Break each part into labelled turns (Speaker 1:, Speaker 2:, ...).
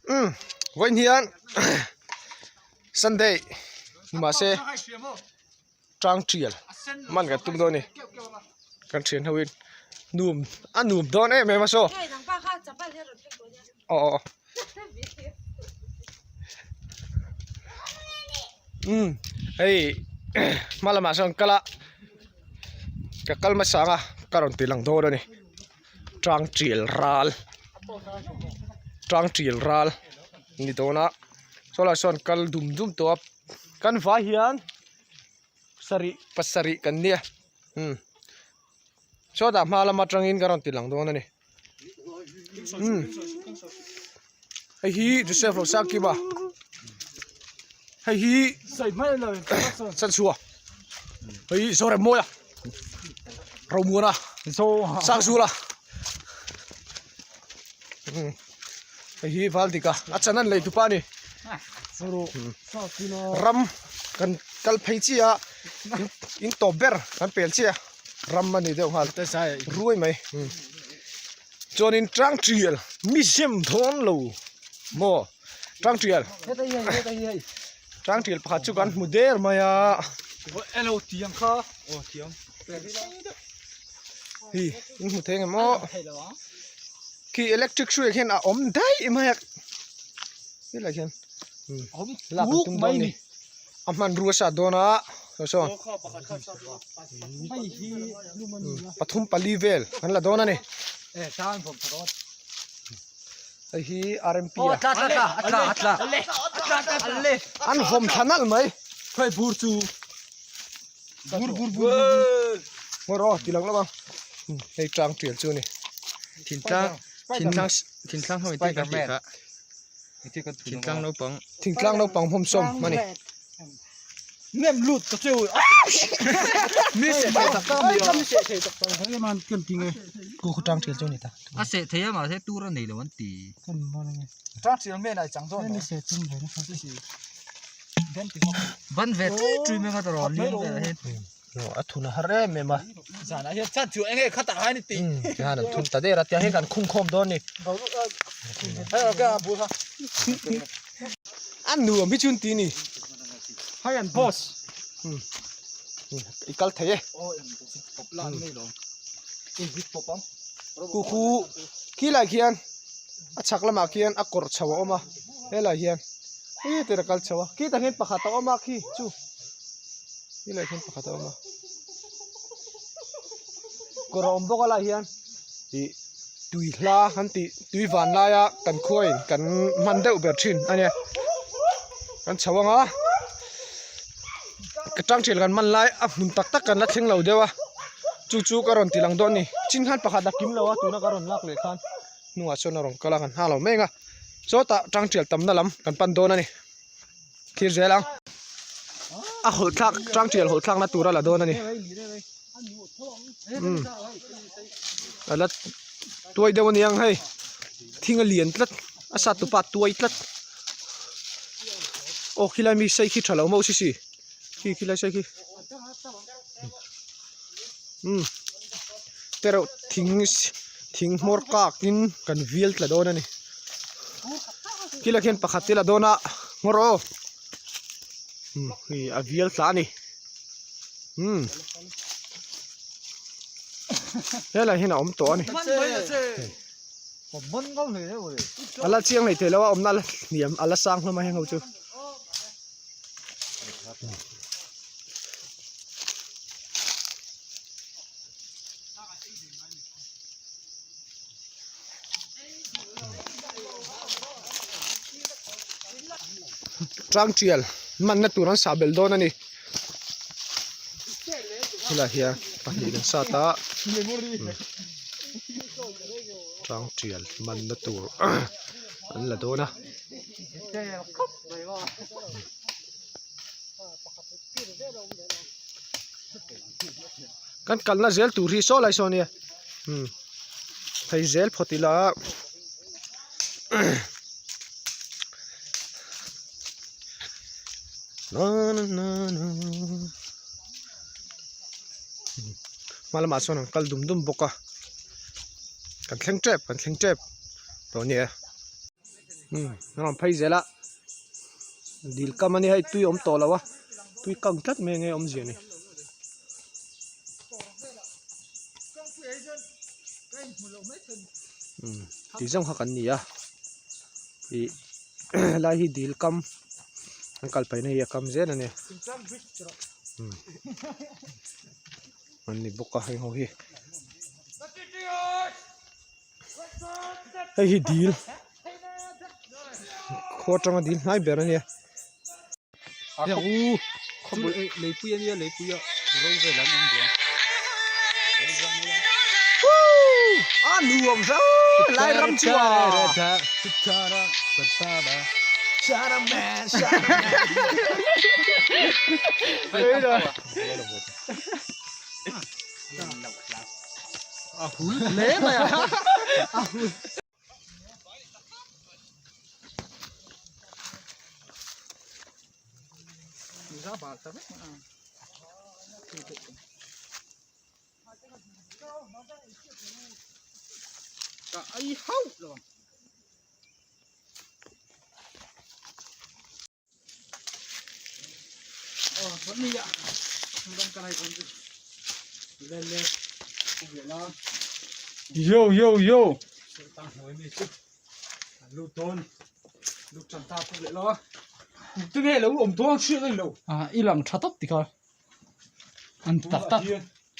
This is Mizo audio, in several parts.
Speaker 1: Umm vawiin hian Sunday ni mahse tang tial man kan tum dawn a ni kan thian ho in nuam a nuam dawn em em a saw aw aw umm hei hma lamah sawn kal a ka kal hmasa ang a ka rawn ti lang dawn a ni. Tang tial ral tang tial ral ni dawn a saw lai sawn kal dum dum tawh a kan vai hian sarih pasarih kan nia umm sawtah hma lam atangin ka rawn ti lang dawn a ni umm hei hi Joseph Rosangkima hei hi Chanchhua hei hi Zoremmawia. Romuana Sangzula hei hi Valdika a chan an lei tupa a ni ram kan kal phei chiah a in tawp ber kan pel chiah a ram a ni deuh nghal ruai mai chuanin tang tial mi zem dawn lo maw tang tial. Tang tial pakhat chu kan hmu der mai a.
Speaker 2: Elo tiang kha. Aw tiang.
Speaker 1: Hi in hmu thei ngem aw. Khi electric hrui ah khian a awm daih mai a. Helai khian
Speaker 2: awm
Speaker 1: lak an tum dawn ni. A hmanrua sat dawn a saw sawn. Pathum pali vel kan la dawn a ni. Hei hi RMP a.
Speaker 2: Tla tla tla a tla a tla.
Speaker 1: An vawm thla nalh mai.
Speaker 2: Khawi bur chu. Bur bur bur.
Speaker 1: Ngaw rawh ti lang lawk ang. Hei tlang tial chu a ni.
Speaker 3: Thingtlang thingtlang thingtlang ho inti kan tih kha. Thingtlang naupang.
Speaker 1: Thingtlang naupang hmawm sawm a ni.
Speaker 2: Nem lut ka cheu. Mi se thei tak tak mi. Mi se thei tak tak. Hei man kan ti nge.
Speaker 1: Ku khu tang thial chu ni ta.
Speaker 3: A se thei a ma se tur a nei lo an ti.
Speaker 2: Kan mo nge. Tang thial me nai chang zawn. Mi se tum ve na sa si. Ben ti mo.
Speaker 3: Ban ve tui tui me nga ta ro lian ve he.
Speaker 1: No a thun a har em em a.
Speaker 2: Zan a hian chan chu enge khata hai ni ti.
Speaker 1: Tihan an thun ta der a tia hian kan khung khawm dawn ni.
Speaker 2: Hei ka bu kha.
Speaker 1: A nuam hi chun ti ni.
Speaker 2: Hai an boss.
Speaker 1: I kal thei e. Ku khu khi lai khian a chhak lamah khian a kawr chho a awm a helai hian hei tir a kal chho a khitah hian pakhat a awm a khi chu helai khian pakhat a awm a kawr a awm bawk a lai hian ih tui hla an tih tui van laia kan khuain kan hman deuh ber thin a nia kan chho ang a ka tang thian kan man lai a hmun tak tak kan la thleng lo deuh a chu chu ka rawn ti lang dawn a ni chin khan pakhat a kim lo a tuna ka rawn lak leh khan hnungah chuan a rawn kal a kan hna lo mek a sawtah tang tial tamna lam kan pan dawn a ni thlir zel ang a hawlh thlak tang tial hawlh thlakna tur a la dawn a ni umm a la tuai deuh a ni ang hei thing a lian tlat a sat tupa a tuai tlat aw khilai mi sei khi tha lo maw sisi khi khilai sei khi umm te reuh thing thing hmawr kak in kan vial tla dawn a ni khilai khian pakhat te la dawn a hmawr aw umm hei a vial tla a ni umm helai hian a awm tawh a ni a la chiang hleithei lo a awmna a la hniam a la sang hlawm a heng ho chu. Tang tial manna tur an sah belh dawn a ni helaiah hian pahnih an sat a tang tial manna tur an la dawn a. Kan kalna zel tur hi saw lai saw ania umm phei zel phawt ila hma lamah sawn an kal dum dum bawk a kan thleng tep kan thleng tep tawh a nia. Umm an rawn phei zel a dil kam ania hei tui a awm tawh lo a tui kang tlat mai enge awmzia ni. Umm tih zawng kha kan ni a ih helai hi dil kam an kal phei na hi a kam zel a ni umm an ni bawk a heng ho hi. Hei hi dil khua atanga dil hnai ber a nia
Speaker 2: Leipui a nia leipui a ro vel an awm duh
Speaker 1: a nuam zo lai ram chu a
Speaker 2: A hul hle mai a a hul. Ka ai hauh lo ang.
Speaker 3: Yo yo yo.
Speaker 2: À, i lang tha tawp tikha an tak tak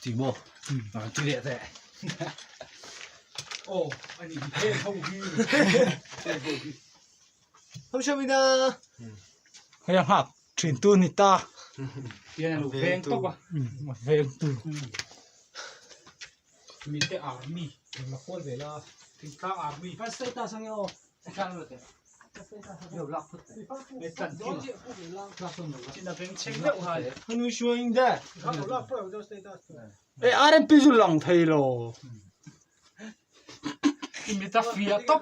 Speaker 3: Ti maw? An ti leh teh.
Speaker 2: Hei a nghak thin tu ni ta veng tawp a veng tu mite army thingtlang army e rmp chu lang thei lo Imita fia tawp.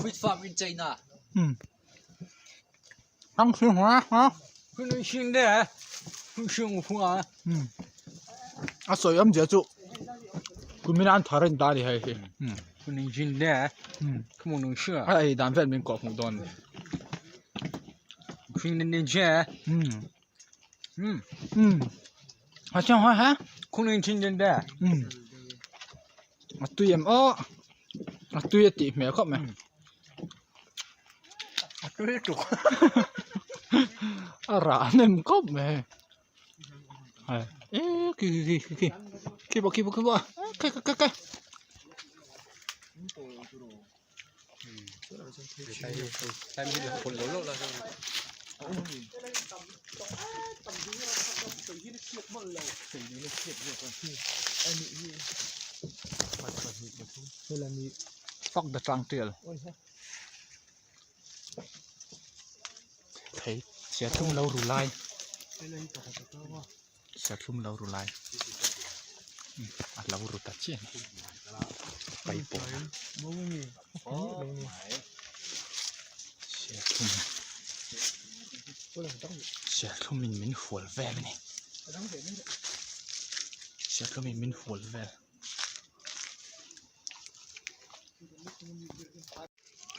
Speaker 3: Fruit farm in China.
Speaker 2: Ang xuyên hóa hả?
Speaker 3: Xuyên de, xuyên hóa.
Speaker 2: A sawi awm zia chu kumina an thar a ni ta a ni hei hi. A ei dan vel min kawh hmuh dawn a ni. A tui em aw a tui a tih hmel khawp mai.
Speaker 3: A tui tuk.
Speaker 2: A rah hnem khawp mai hei. Hei eh khi khi khi khi khi bawk khi bawk khi bawk khi khi khi khi. Fuck the tlang tial. Thei serthlum lo ru lai serthlum lo ru lai a lo ru ta chiah a ni paipawn serthlum serthlum in min hual vel a ni serthlum in min hual vel.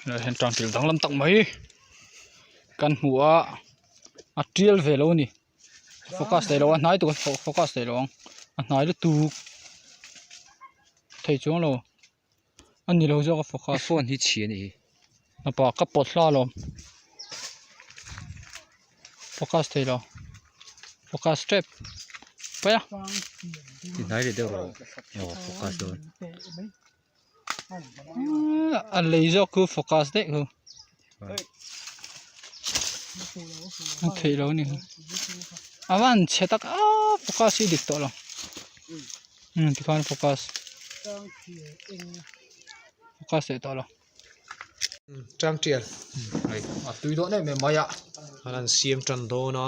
Speaker 2: Helai hian tan thil danglam tak mai kan hmu a a tial ve lo a ni focus theih loh a hnai tuk a focus theih loh ang a hnai lutuk thei chuang lo a ni lo zawk a focus
Speaker 3: phone hi chhia a nih hi
Speaker 2: apa ka pawt hla alawm focus thei lo focus tep paih a
Speaker 3: ti hnai leh deuh rawh aw focus dawn.
Speaker 2: A lei zawk khu focus daih khu a theih lo a ni a van chhe tak a focus hi dik tawh lo umm tikhan focus focus leh tawh lo.
Speaker 1: Tang tial
Speaker 2: a tui dawn em em mai a
Speaker 1: an han siam tan dawn a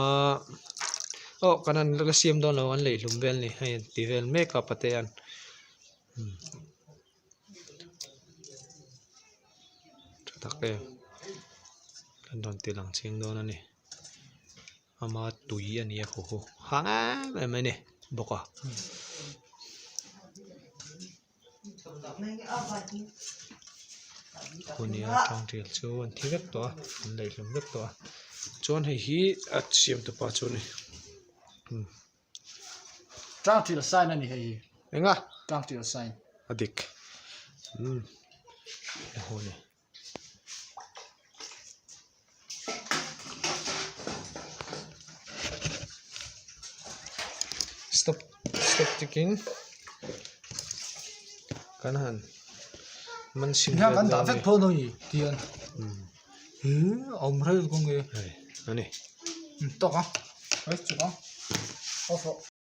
Speaker 1: aw kan han la siam dawn lo an leihlum vel a ni hei an ti vel mek a patea'n. tak em kan rawn ti lang ching dawn a ni ama tui a ni a khaw khu hang em em mai a ni bawk a. Khunia tang tial chu an thi vek tawh a an laih hlawm vek tawh a chuan hei hi a siam tupa chu a ni.
Speaker 2: Tang tial sign a ni hei hi.
Speaker 1: Enga?
Speaker 2: Tang tial sign.
Speaker 1: A dik. Umm a ni. Stop stop taking kan han man sim
Speaker 2: Hian kan dah vek pawh ni tian hi awm rei kawng e
Speaker 1: hei ani
Speaker 2: tawk a hei chuk a off rawh.